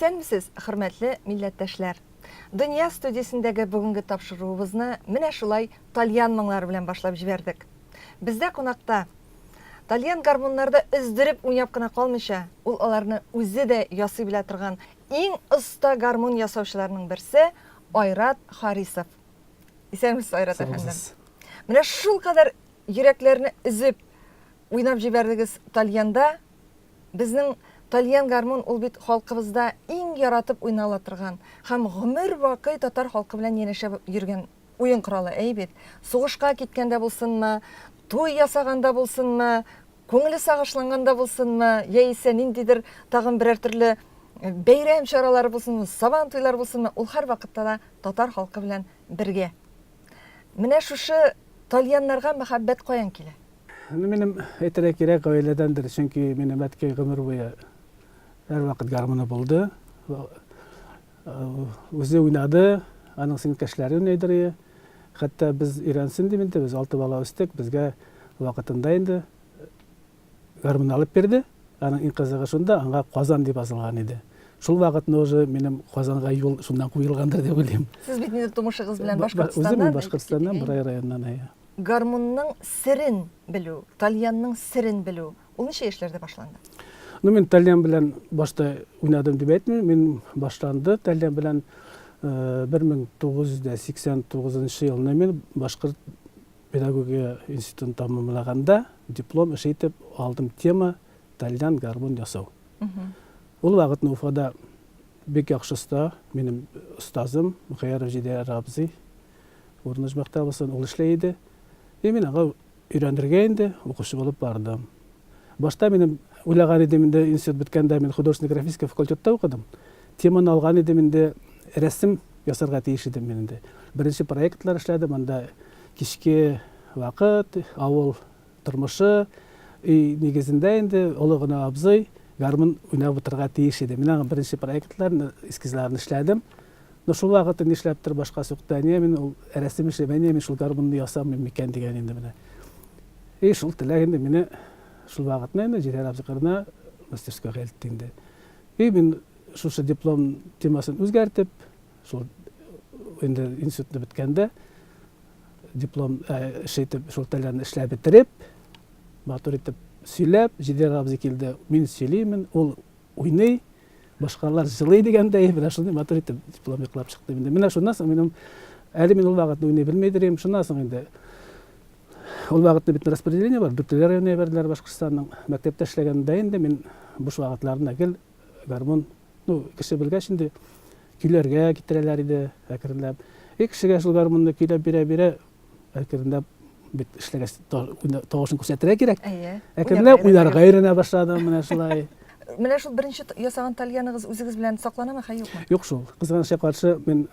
Исәнмесез, хөрмәтле милләттәшләр! Дөнья студиясендәге бүгенге тапшыруыбызны менә шулай тальян моңнары белән башлап җибәрдек. Бездә кунакта тальян гармуннарда өздереп уйнап кына калмыйча, ул аларны үзе дә ясый белә торган иң оста гармун ясаучыларның берсе Айрат Харисов. Исәнмесез, Айрат әфәндем. Менә шулкадәр йөрәкләрне өзеп уйнап җибәрдегез тальянда. Безнең тальян гармун ул бит халкыбызда иң яратып уйнала торган һәм гомер бакый татар халкы белән янәшә йөргән уен коралы, әй бит. Сугышка киткәндә булсынмы, туй ясаганда булсынмы, күңеле сагышланганда булсынмы, яисә ниндидер тагын берәр төрле бәйрәм чаралары булсынмы, сабан туйлар булсынмы, ул һәрвакытта да татар халкы белән бергә. Менә шушы тальяннарга мәхәббәт каян килә? Ну, минем әйтергә кирәк, гаиләдәндер, чөнки минем әткәй гомер буе һәрвакыт гармуны булды. Үзе уйнады, аның сеңелкәшләре уйнайдыр. Хәтта без өйрәнсен дип инде, без алты бала үстек, безгә вакытында инде гармун алып бирде. Аның иң кызыгы шунда, аңа Казан дип язылган иде. Шул вакытны уже минем Казанга юл шуннан куелгандыр дип уйлыйм. Сез бит инде тумышыгыз белән Башкортстаннан. Үзем мин Башкортстаннан, Борай районыннан, әйе. Гармунның серен белү, тальянның серен белү, ул ничә яшьләрдә башланды? Ну, мин тальян белән башта уйнадым дип әйтмим. Мин башланды тальян белән 1989 елны мин Башкорт педагогия институтын тәмамлаганда диплом эше итеп алдым тема тальян гармун ясау. Ул вакытны Уфада бик яхшы оста, минем остазым Мөхәйәров Җидәр абзый Урыны оҗмахта булсын, ул эшли иде. И мин аңа өйрәнергә инде укучы булып бардым. Башта минем уйлаган идем инде институт беткәндә мин художественно-графический факультетта укыдым. Теманы алган идем инде рәсем ясарга тиеш идем мин инде. Беренче проектлар эшләдем, анда кичке вакыт, авыл тормышы, өй нигезендә инде олы гына абзый гармун уйнап утырырга тиеш иде. Мин аның беренче проектларын, эскизларын эшләдем. Но шул вакытта нишләптер башка сукты, әниә мин ул рәсем эшләп, әниә мин шул гармунны ясамыйм микән дигән инде менә. И шул теләк инде мине шул вакытны инде Җиһан абзый кырына мастерскойга илтте инде. И мин шушы диплом темасын үзгәртеп, шул инде институтны беткәндә диплом эше итеп шул телләрне эшләп бетереп, матур итеп сөйләп, Җиһан абзый килде, мин сөйлимен, ул уйный, башкалар җылый дигәндәй, менә шундый матур итеп диплом яклап чыктым инде. Менә шуннан соң минем әле мин ул вакытны уйный белмидер идем. Шуннан соң инде ул вакытны бит распределение бар, Дүртөйле районына җибәрделәр Башкортстанның. Мәктәптә эшләгәндә инде мин буш вакытларында гел гармун, ну, кеше белгәч инде көйләргә китерәләр иде әкренләп. И кешегә шул гармунны көйләп бирә-бирә Әкренләп бит эшләгәч тавышын күрсәтергә кирәк. Әйе. Әкренләп уйнарга өйрәнә башладым менә шулай. Менә шул беренче ясаган тальяныгыз үзегез белән сакланамы, хәй юкмы? Юк шул. Кызганычка каршы, мин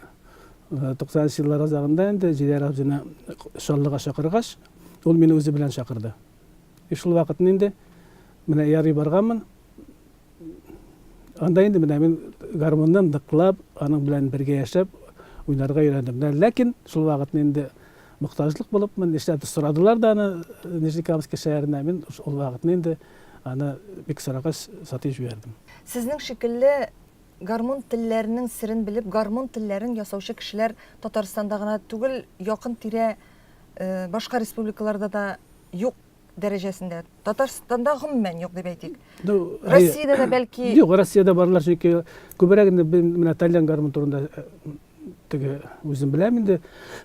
90 э, еллар азагында инде Җиләр абзыйны Чаллыга чакыргач, ул мине үзе белән чакырды. И шул вакытны инде менә ярый барганмын. Анда инде менә мин гармунны ныклап, аның белән бергә яшәп уйнарга өйрәндем. Ләкин шул вакытны инде мохтаҗлык булыпмы, нишләп сорадылар да аны Нижнекамский шәһәренә. Мин ул вакытны инде аны бик сорагач сатып җибәрдем. Сезнең шикелле гармун телләренең серен белеп, гармун телләрен ясаучы кешеләр Татарстанда гына түгел, якын-тирә башка республикаларда да юк дәрәҗәсендә. Татарстанда гомумән юк дип әйтик. Ну, Россиядә дә бәлки Юк, Россиядә барлар, чөнки күбрәк инде менә тальян гармун турында э, теге үзем беләм инде.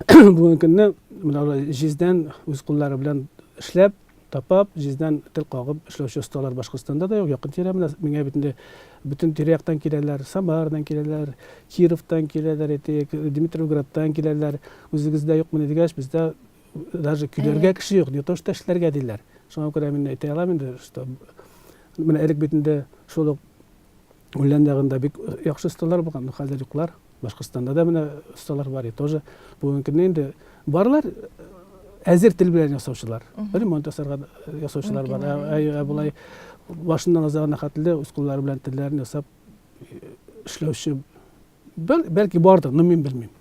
Бүгенге көнне менә алар җиздән үз куллары белән эшләп, тапап, җиздән тел кагып эшләүче осталар Башкортстанда да юк, якын тирә менә миңа бит инде бөтен тирә-яктан киләләр, Самарадан киләләр, Кировтан киләләр, әйтик, Димитровградтан киләләр. Үзегездә юкмыни дигәч, бездә Даже көйләргә кеше юк, не то что эшләргә диләр. Шуңа күрә мин әйтә алам инде, что менә элек бит инде шул ук Үлән ягында бик яхшы осталар булган, но хәзер юклар. Башкортстанда да менә осталар бар, и тоже бүгенге көндә инде барлар әзер тел белән ясаучылар. Ремонт ясарга ясаучылар бар. Ә болай башыннан азагына хәтле үз куллары белән телләрен ясап эшләүче Бел, бәлки бардыр, но мин белмим.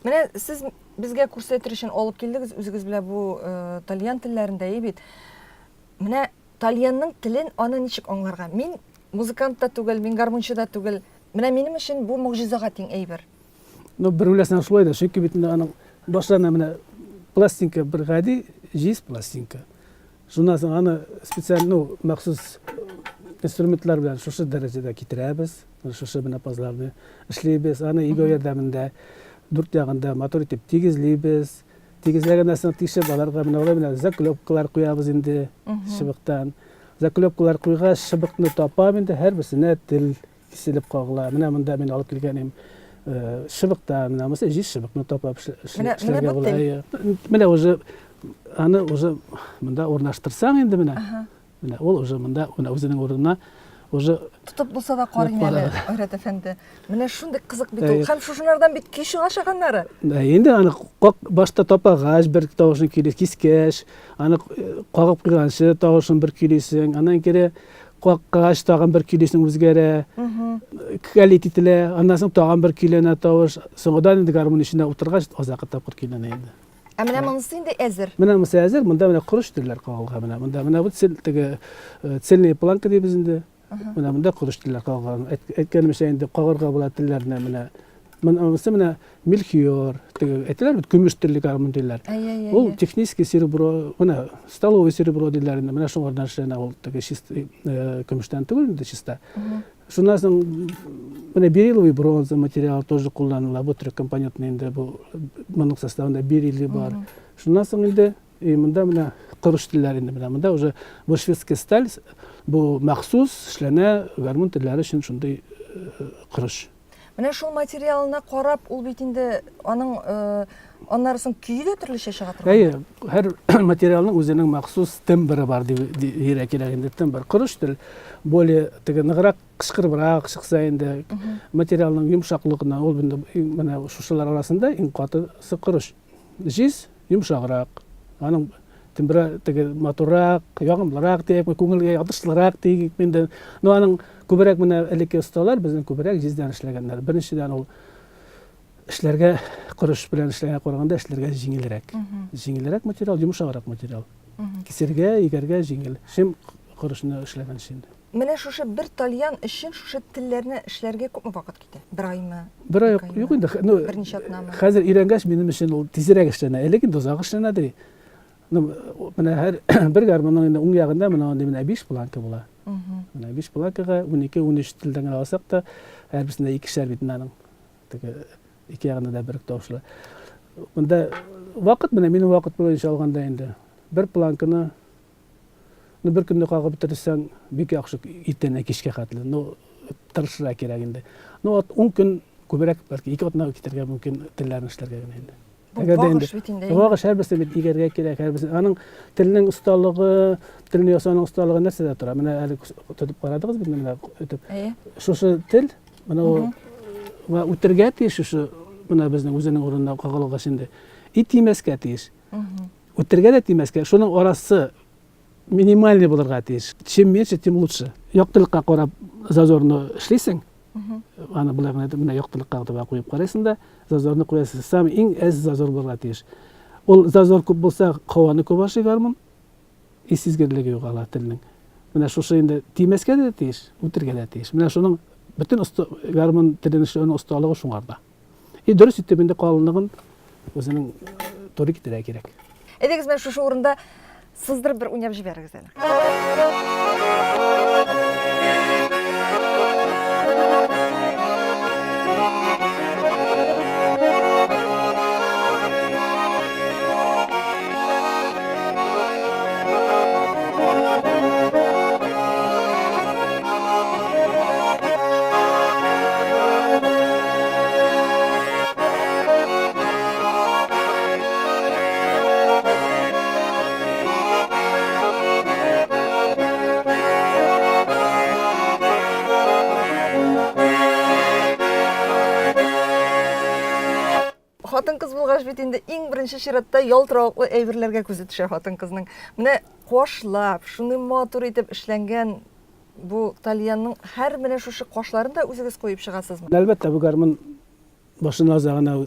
Менә сез безгә күрсәтер өчен алып килдегез үзегез белән бу э, тальян телләрендә бит. Менә тальянның телен аны ничек аңларга? Мин музыкант та түгел, мин гармунчы да түгел. Менә минем өчен бу могҗизага тиң әйбер. Ну, бер уйласаң шулай да, чөнки бит инде аның башлана менә пластинка бер гади җиз пластинка. Шуннан соң аны специаль, ну, махсус инструментлар белән шушы дәрәҗәдә китерәбез. Шушы менә пазларны эшлибез. Аны иго ярдәмендә дүрт ягында матур итеп тигезлибез. Тигезләгәннән соң тишеп аларга менә алай менә заклепкалар куябыз инде чыбыктан. Заклепкалар куйгач, чыбыкны тапам инде, һәрберсенә тел киселеп кагыла. Менә монда мин алып килгән идем чыбыкта, менә монысы җиз чыбыкны тапап эшләргә була. Менә уже аны уже монда урнаштырсаң инде менә. Менә ул уже монда менә үзенең урынына уже тотып булса да карыйм әле, Айрат әфәнде. Менә шундый кызык бит ул. Һәм шушынардан бит көй чыга чаганнары. Инде аны башта тапагач бер тавышын көйли, кискәч, аны кагып куйганчы тавышын бер көйлисең, аннан кире каккач тагын бер көйлисең үзгәрә. Кәлит ителә, аннан соң тагын бер көйләнә тавыш. Соңгыдан инде гармун эченә утыргач, азакы тапкыр көйләнә инде. Ә менә монысы инде әзер. Менә монысы әзер. Монда менә корыч телләр кагылган менә. Монда менә бу цель теге э, цельная планка дибез инде. Менә монда корыч телләр кагылган. Әйткәнемчә инде кагырга була телләрне менә. Монысы менә мельхиор, теге әйтәләр бит көмеш телле гармун диләр. Ул технический серебро, менә столовый серебро диләр инде. Менә шуңардан эшләнә ул теге чистый э, көмештән түгел инде чиста. Шуннан соң менә берилловый бронза материал тоже кулланыла. Бу трехкомпонентный инде бу моның составында бериллий бар. Шуннан соң инде и монда менә корыч телләр инде менә монда уже бу шведская сталь бу махсус эшләнә гармун телләре өчен шундый э, корыч. Менә шул материалына карап, ул бит инде аның э, аннары соң көе дә төрлечә чыга торган. Әйе, һәр материалның үзенең махсус тембры бар дип дияргә кирәк инде. Тембр корыч тел более теге ныграк кычкырыбрак чыкса инде материалның йомшаклыгына ул инде менә шушылар арасында иң катысы корыч. Җиз йомшаграк. Аның тембры теге матуррак, ягымлырак диек, күңелгә ятышлырак диек инде. Но аның күбрәк менә элекке осталар безнең күбрәк җиздән эшләгәннәр. Беренчедән ул эшләргә корыч белән эшләгәнгә караганда эшләргә җиңелрәк. Җиңелрәк материал, йомшаграк материал. Кисергә, игәргә җиңел. Чем корычны эшләгәнче инде. Менә шушы бер тальян өчен шушы телләрне эшләргә күпме вакыт китә? Бер аймы? Бер ай юк инде. Ну, берничә атнамы? Хәзер өйрәнгәч, минем өчен ул тизрәк эшләнә. Элек инде озак эшләнә ди. Ну, менә һәр бер гармунның инде уң ягында менә андый менә 5 планка була. Менә 5 планкага 12-13 телдән генә алсак та, һәрберсендә икешәр бит аның. Теге ике ягында да бер тавышлы. Монда вакыт менә минем вакыт буенча алганда инде бер планканы Ну, бер көнне кагып бетерсәң, бик яхшы, иртәннән кичкә хәтле. Ну, тырышырга кирәк инде. Ну, от 10 көн күбрәк, бәлки ике атна китәргә мөмкин телләрне эшләргә генә инде. Бу вак эш бит инде. Вак эш һәрберсе бит игәргә кирәк, һәрберсе. Аның телнең осталыгы, телне ясауның осталыгы нәрсәдә тора? Менә әле тотып карадыгыз бит менә итеп. Шушы тел, менә ул үтергә тиеш шушы менә безнең үзенең урынына кагылгач инде. И тимәскә тиеш. Үтергә дә тимәскә, шуның арасы минимальный булырга тиеш. Чем меньше, тем лучше. Яктылыкка карап зазорны эшлисең. Аны болай гына менә яктылыкка таба куеп карыйсың да, зазорны куясың. Самый иң әз зазор булырга тиеш. Ул зазор күп булса, һаваны күп ашый гармун. И сизгерлеге югала телнең. Менә шушы инде тимәскә дә тиеш, үтергә дә тиеш. Менә шуның бөтен гармун телен эшләүнең осталыгы шуңарда. И дөрес итеп инде калынлыгын үзенең туры китерә кирәк. Әйдәгез, менә шушы урында сыздырып бер уйнап җибәрегез әле. Хатын-кыз булгач бит инде иң беренче чиратта ялтыравыклы әйберләргә күзе төшә хатын-кызның. Менә кашлап, шундый матур итеп эшләнгән бу тальянның һәр менә шушы кашларын да үзегез куеп чыгасызмы? Әлбәттә, бу гармун башына азагына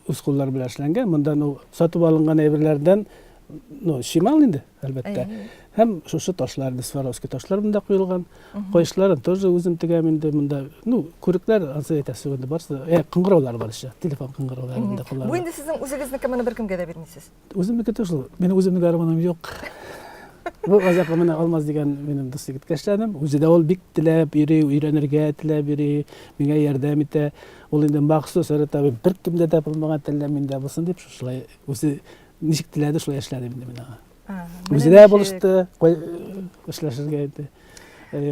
үз куллар белән эшләнгән. Монда ну, сатып алынган әйберләрдән Ну, чимал инде, әлбәттә. Һәм шушы ташлар, инде Сваровский ташлар монда куелган. Каешларын тоже үзем тегәм инде монда. Ну, күрекләр, ансы әйтәсе инде барысы. Э, кыңгыраулар бар еще, телефон кыңгыраулары монда кулланыла. Бу инде сезнең үзегезнеке, моны беркемгә дә бирмисез. Үземнеке түгел, минем үземнең гармуным юк. Бу газапны менә Алмаз дигән минем дус егеткә эшләдем. Үзе дә ул бик теләп йөри, өйрәнергә теләп йөри, миңа ярдәм итә. Ул инде махсус Айрат абый беркемдә дә булмаган телләр миндә булсын дип, шулай үзе ничек теләде, шулай эшләдем инде мин аңа. Үзе дә булышты, эшләшергә инде.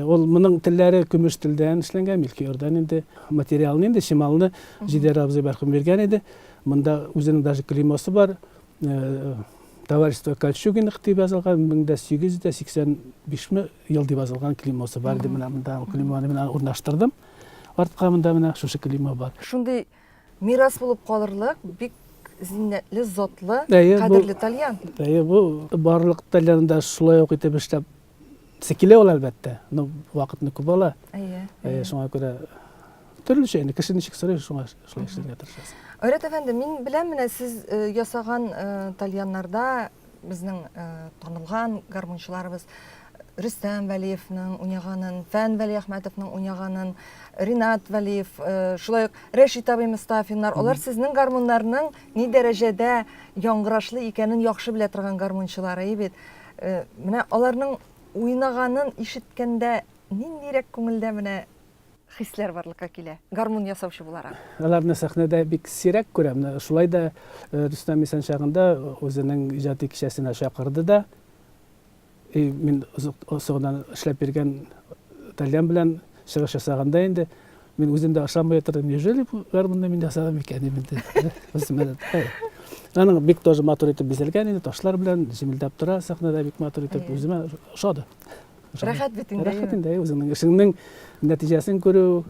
Ул моның телләре көмеш телдән эшләнгән, мелькиордан инде. Материалны инде, чималны Җидәр абзый мәрхүм биргән иде. Монда үзенең даже клеймосы бар. Товарищество Кольчугиных дип язылган, 1885 ел дип язылган клеймосы бар иде. Менә монда клеймоны мин урнаштырдым. Артка монда менә шушы клеймо бар. Шундый мирас булып калырлык бик зиннәтле, затлы, кадерле тальян. Әйе, бу барлык тальянда шулай ук итеп эшләп килә ул, әлбәттә. Но вакытны күп ала. Әйе. Әйе, шуңа күрә төрлечә инде кеше ничек сорый, шуңа шулай эшләргә тырышасың. Айрат әфәнде, мин беләм, менә сез ясаган тальяннарда безнең танылган гармунчыларыбыз Рөстәм Вәлиевның уйнаганын, Фән Вәлиәхмәтовның уйнаганын, Ринат Вәлиев, шулай ук Рәшит абый Мостафиннар, алар сезнең гармуннарның ни дәрәҗәдә яңгырашлы икәнен яхшы белә торган гармунчылар, әйе бит? Менә аларның уйнаганын ишеткәндә ниндирәк күңелдә менә хисләр барлыкка килә, гармун ясаучы буларак? Аларны сәхнәдә бик сирәк күрәм. Шулай да Рөстәм исән чагында үзенең иҗади кичәсенә чакырды да, и мин соңыннан эшләп биргән тальян белән чыгыш ясаганда инде мин үзем дә ышанмый утырдым, неужели бу гармунны мин ясадым икән дип инде. Үземә дә. Аның бик тоже матур итеп бизәлгән инде, ташлар белән җемелдәп тора сәхнәдә бик матур итеп, үземә ошады. Рәхәт бит инде. Рәхәт инде, үзеңнең эшеңнең нәтиҗәсен күрү.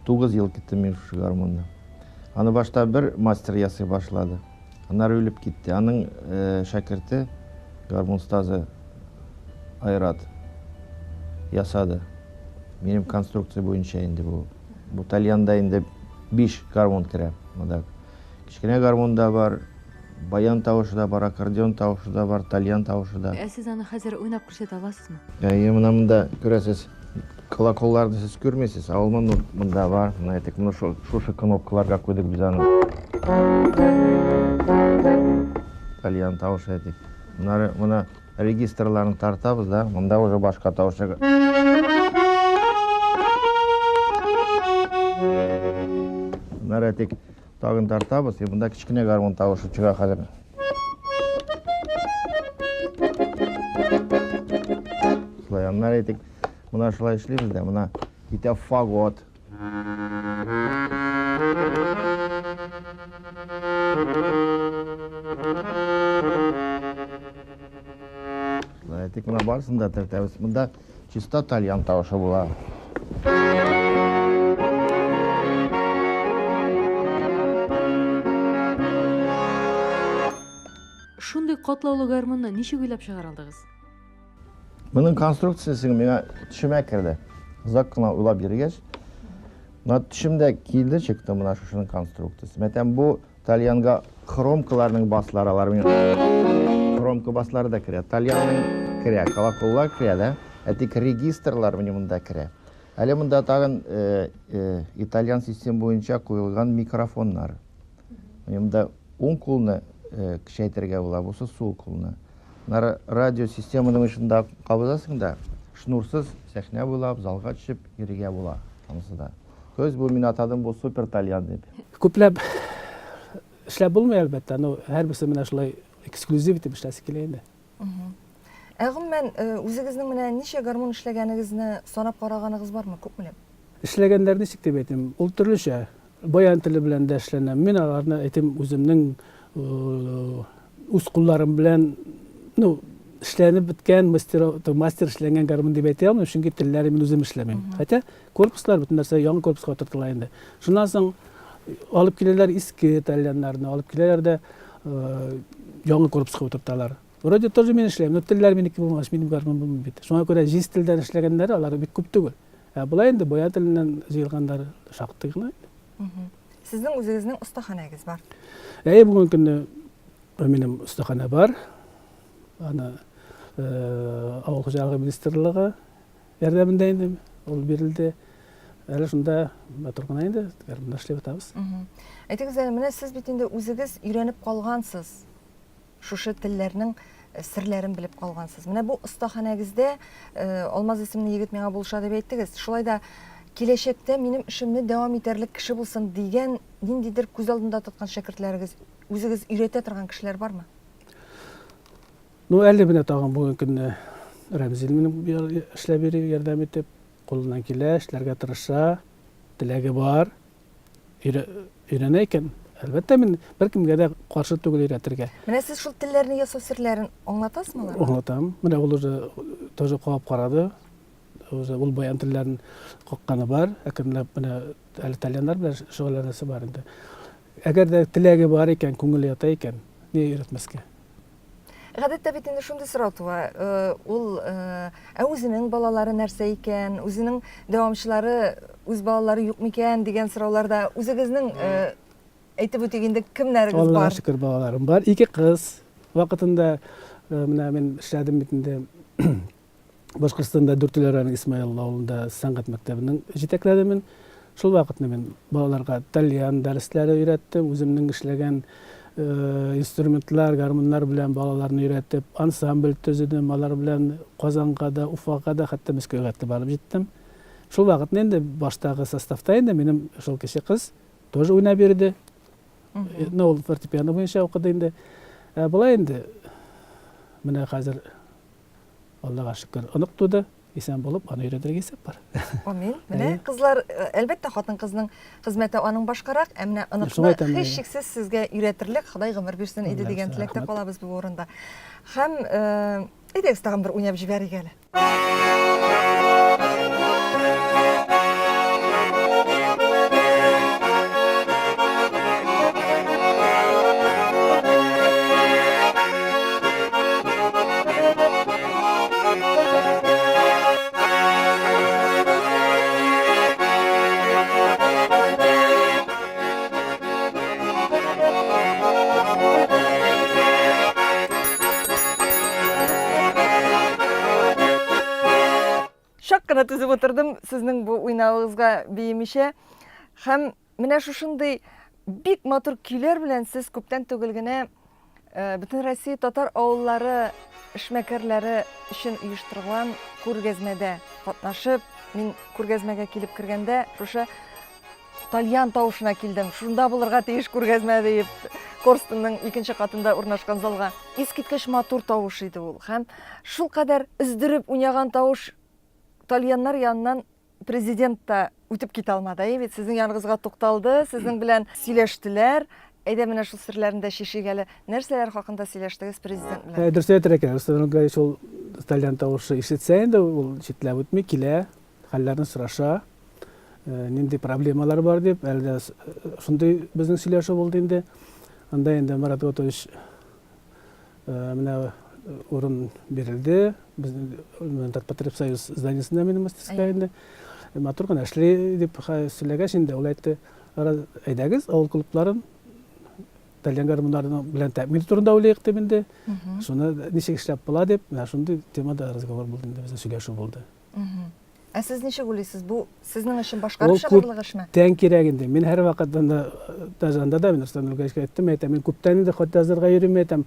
Тугыз ел киттем мин шушы гармунны. Аны башта бер мастер ясый башлады. Аннары үлеп китте. Аның э, шәкерте, гармун остазы Айрат ясады. Минем конструкция буенча инде бу. Бу тальянда инде биш гармун керә. Монда кечкенә гармун да бар, баян тавышы да бар, аккордеон тавышы да бар, тальян тавышы да. Ә сез аны хәзер уйнап күрсәтә аласызмы? Әйе, менә монда күрәсез, колоколларны сез күрмисез, ә ул монда бар. Менә әйтик, менә шушы кнопкаларга куйдык без аны. Тальян тавышы әйтик. Монары, менә Регистрларын тартабыз да, монда уже башка тавыш чыга. Моннары әйтик, тагын тартабыз, и монда кечкенә гармун тавышы чыга хәзер. Шулай, аннары әйтик, менә шулай эшлибез дә, менә китә фагот. Әйтик, менә барысын да тертәбез. Монда чиста тальян тавышы була. Шундый катлаулы гармунны ничек уйлап чыгара алдыгыз? Моның конструкциясе миңа төшемә керде. Озак кына уйлап йөргәч, менә төшемдә килде чыкты менә шушының конструкциясе. Мәтәм бу тальянга хромкаларның баслары, алар миңа хромка баслары да керә. Тальянның керә, колоколлар керә дә, ә тик регистрлар менә монда керә. Әле монда тагын э, э, итальян систем буенча куелган микрофоннар. Менә монда уң кулны э, көчәйтергә була, бусы сул кулны. Аннары радио системаның эшендә кабызасың да, шнурсыз сәхнә буйлап залга төшеп йөрергә була анысы да. То есть бу мин атадым бу супер тальян дип. Күпләп эшләп булмый, әлбәттә, но һәрберсе менә шулай эксклюзив итеп эшләсе килә инде. Ә гомумән, үзегезнең менә ничә гармун эшләгәнегезне санап караганыгыз бармы, күпмеләп? Эшләгәннәр ничек дип әйтим, ул төрлечә. Баян теле белән дә эшләнә. Мин аларны әйтим, үземнең үз кулларым белән, ну, эшләнеп беткән мастер, мастер эшләнгән гармун дип әйтә алмыйм, чөнки телләрен мин үзем эшләмим. Хотя корпуслар бөтен нәрсә яңа корпуска утыртыла инде. Шуннан соң алып киләләр иске тальяннарны, алып киләләр дә яңа корпуска утырталар. Вроде тоже мин эшләйм, но телләр минеке булмагач, минем гармун булмый бит. Шуңа күрә җиз телдән эшләгәннәре алар бик күп түгел. Ә болай инде баян теленнән җыелганнар шактый гына инде. Сезнең үзегезнең остаханәгез бар. Әйе, бүгенге көнне минем остаханә бар. Аны авыл хуҗалыгы министрлыгы ярдәмендә инде ул бирелде. Әле шунда матур гына инде гармунда эшләп ятабыз. Әйтегез әле, менә сез бит инде үзегез өйрәнеп калгансыз. Шушы телләрнең серләрен белеп калгансыз. Менә бу остаханәгездә Алмаз исемле егет миңа булыша дип әйттегез. Шулай да киләчәктә минем эшемне дәвам итәрлек кеше булсын дигән ниндидер күз алдында тоткан шәкертләрегез, үзегез өйрәтә торган кешеләр бармы? Ну, әле менә тагын бүгенге көнне Рәмзил минем эшләп йөри, ярдәм итеп, кулыннан килә, эшләргә тырыша, теләге бар. Өйрәнә икән, әлбәттә, мин беркемгә дә каршы түгел өйрәтергә. Менә сез шул телләрне ясау серләрен аңлатасызмы аларга? Аңлатам. Менә ул уже тоже кагып карады. Уже ул баян телләрен какканы бар. Әкренләп менә әле тальяннар белән шөгыльләнәсе бар инде. Әгәр дә теләге бар икән, күңеле ята икән, ни өйрәтмәскә? Гадәттә бит инде шундый сорау туа. Э, ул э, ә үзенең балалары нәрсә икән, үзенең дәвамчылары, үз балалары юк микән дигән сораулар да үзегезнең э, әйтеп үтик инде кемнәрегез бар? Аллага шөкер, балаларым бар. Ике кыз. Вакытында менә мин эшләдем бит инде. Башкортстанда Дүртөйле районың Исмаил авылында сәнгать мәктәбенең җитәкләдем мин. Шул вакытны мин балаларга тальян дәресләре өйрәттем, үземнең эшләгән инструментлар, гармуннар белән балаларны өйрәтеп, ансамбль төзедем, алар белән Казанга да, Уфага да, хәтта Мәскәүгә хәтле барып җиттем. Шул вакытны инде баштагы составта инде минем шул кече кыз тоже уйнап йөрде. Ну, ул фортепиано буенча укыды инде. Ә болай инде менә хәзер Аллага шөкер, онык туды, исән булып, аны өйрәтергә исәп бар. Амин. Менә кызлар, э, әлбәттә, хатын-кызның хезмәте аның башкарак, ә менә оныкны һичшиксез сезгә өйрәтерлек Ходай гомер бирсен иде дигән теләктә калабыз бу урында. Һәм э, әйдәгез тагын бер уйнап җибәрик әле. Чак кына түзеп утырдым сезнең бу уйнавыгызга биемичә. Һәм Менә шушындый бик матур көйләр белән сез күптән түгел генә э, Бөтенроссия татар авыллары эшмәкәрләре өчен оештырылган күргәзмәдә катнашып, мин күргәзмәгә килеп кергәндә шушы тальян тавышына килдем. Шунда булырга тиеш күргәзмә диеп, Корстонның икенче катында урнашкан залга. Искиткеч матур тавыш иде ул. Һәм шулкадәр өздереп уйнаган тавыш тальяннар яныннан Президент та үтеп китә алмады, әйе бит, сезнең яныгызга тукталды, сезнең белән сөйләштеләр. Әйдә, менә шул серләрне дә чишик әле. Нәрсәләр хакында сөйләштегез президент белән? Э, дөрес әйтергә кирәк, Рөстәм Нургалиевич ул тальян тавышы ишетсә инде, ул читләп үтми, килә, хәлләрне сораша, э, нинди проблемалар бар дип, әле дә э, шундый безнең сөйләшү булды инде. Анда инде Марат Готович Менә урын бирелде. Безнең Татпотребсоюз зданиесендә минем мастерская инде. Матур гына эшли дип сөйләгәч инде ул әйтте, әйдәгез авыл клубларын тальян гармуннары белән тәэмин итү турында уйлыйк дип инде. Шуны ничек эшләп була дип, менә шундый темада разговор булды инде, безнең сөйләшү булды. Ә сез ничек уйлыйсыз, бу сезнең өчен башкарып чыгарлык эшме? Ул күптән кирәк инде. Мин һәрвакыт анда, даже анда да мин Рөстәм Нургалиевичка әйттем, әйтәм, мин күптән инде хат язырга йөрим, әйтәм.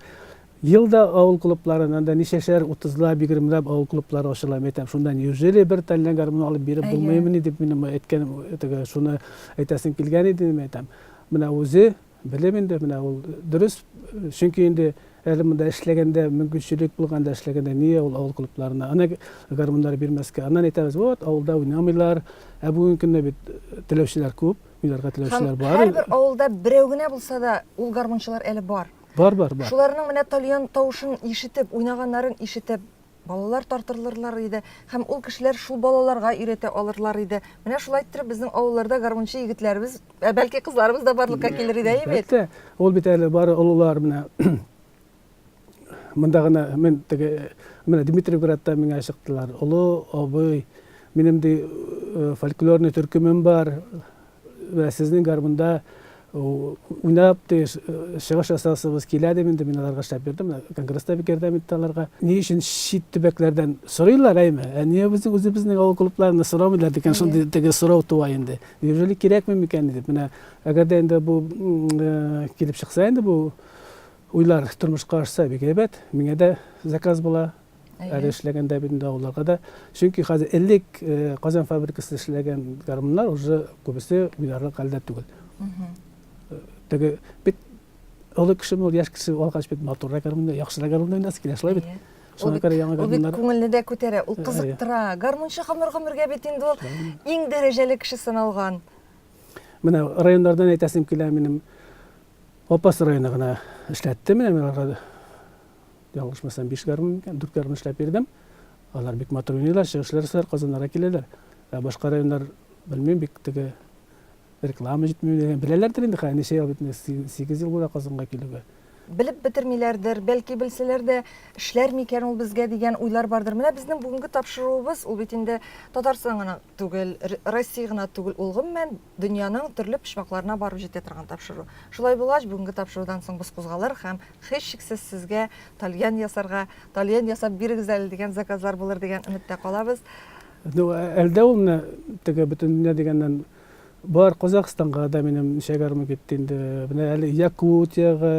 Ел да авыл клубларын, анда ничәшәр, утызлап, егермеләп авыл клублары ачыла, мин әйтәм, шунда неужели бер тальян гармун алып биреп булмыймыни дип минем әйткән, теге шуны әйтәсем килгән иде, мин әйтәм. Менә үзе Белем инде, менә ул дөрес, чөнки инде әле монда эшләгәндә, мөмкинчелек булганда эшләгәндә, нигә ул авыл клубларына ана гармуннар бирмәскә? Аннан әйтәбез, вот, авылда уйнамыйлар. Ә бүгенге көндә бит теләүчеләр күп. Уйнарга теләүчеләр бар. Һәрбер авылда берәү генә булса да ул гармунчылар әле бар. Бар, бар, бар. Шуларның менә тальян тавышын ишетеп, уйнаганнарын ишетеп, балалар тартылырлар иде һәм ул кешеләр шул балаларга өйрәтә алырлар иде. Менә шулай иттереп безнең авылларда гармунчы егетләребез, ә бәлки кызларыбыз да барлыкка килер иде, әйе бит? Әлбәттә. Ул бит әле бары олылар менә Монда гына мин теге менә Дмитриевградта миңа чыктылар. Олы абый, минем ди э, фольклорный төркемем бар. Вә сезнең гармунда уйнап ди э, чыгыш ясасыбыз килә дип инде мин аларга эшләп бирдем. Конгресста бик ярдәм итте аларга. Ни өчен чит төбәкләрдән сорыйлар, әйме? Ә нигә безнең үзебезнең авыл клубларында сорамыйлар дигән шундый теге сорау туа инде. Неужели кирәкме микән дип. Менә әгәр дә инде бу э, килеп чыкса инде бу Уйлар тормышка ашса бик әйбәт. Миңа да заказ була. Әле эшләгәндә бит инде авылларга да. Чөнки хәзер элек э, Казан фабрикасында эшләгән гармуннар уже күбесе уйларлык хәлдә түгел. Э, теге бит олы кеше ул яшь кеше алгач бит матуррак гармунда, яхшырак гармунда уйнасы килә, шулай бит. Шуңа күрә яңа гармуннар. Ул бит күңелне дә күтәрә, ул кызыктыра. Гармунчы гомер-гомергә бит инде ул иң дәрәҗәле кеше саналган. Менә районнардан әйтәсем килә минем. Апас районы гына эшләтте менә мин аларга ялгышмасам 5 гармун микән, 4 гармун эшләп бирдем. Алар бик матур уйныйлар, чыгышлар ясыйлар, Казаннарга киләләр. Ә башка районнар белмим, бик теге реклама җитми дигән беләләрдер инде, хәзер ничә ел бит инде, 8 ел була Казанга килүгә. Белеп бетермиләрдер, бәлки белсәләр дә, эшләр микән ул безгә дигән уйлар бардыр. Менә безнең бүгенге тапшыруыбыз, ул бит инде Татарстан гына түгел, Россия гына түгел, ул гомумән дөньяның төрле почмакларына барып җитә торган тапшыру. Шулай булгач, бүгенге тапшырудан соң без кузгалыр һәм һичшиксез сезгә тальян ясарга, тальян ясап бирегез әле дигән заказлар булыр дигән өметтә калабыз. Ну, әлдә ул менә теге бөтен дөнья дигәннән бар Казахстанга да минем ничә гармун китте инде. Менә әле Якутиягә,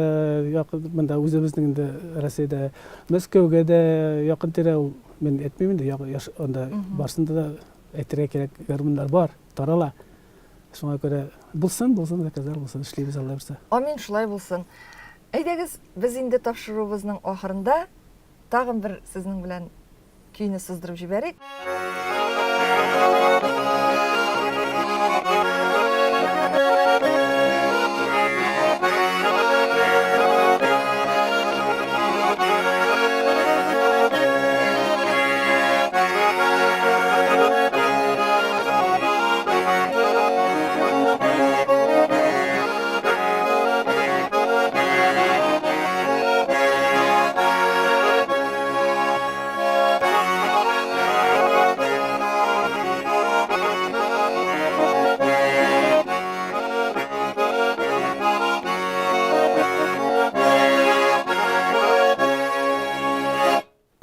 якын монда үзебезнең инде Россиядә, Мәскәүгә дә якын тирә ул мин әйтмим инде, анда барсында да әйтергә кирәк, гармуннар бар. Тарала. Шуңа күрә булсын, булсын, заказлар булсын, эшлибез Алла бирсә. Амин, шулай булсын. Әйдәгез, без инде тапшыруыбызның ахырында тагын бер сезнең белән көйне сыздырып җибәрик.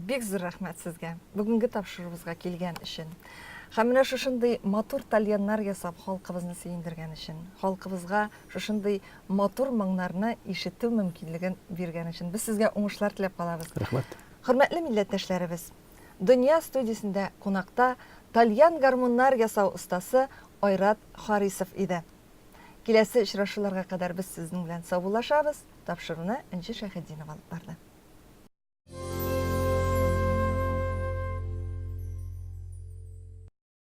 Бик зур рәхмәт сезгә, бүгенге тапшыруыбызга килгән өчен. Һәм менә шушындый матур тальяннар ясап халкыбызны сөендергән өчен, халкыбызга шушындый матур моңнарны ишетү мөмкинлеген биргән өчен без сезгә уңышлар теләп калабыз. Рәхмәт. Хөрмәтле милләттәшләребез, Дөнья студиясендә кунакта тальян гармуннар ясау остасы Айрат Харисов иде. Киләсе очрашуларга кадәр без сезнең белән саубуллашабыз. Тапшыруны Энҗе Шәйхетдинова алып барды.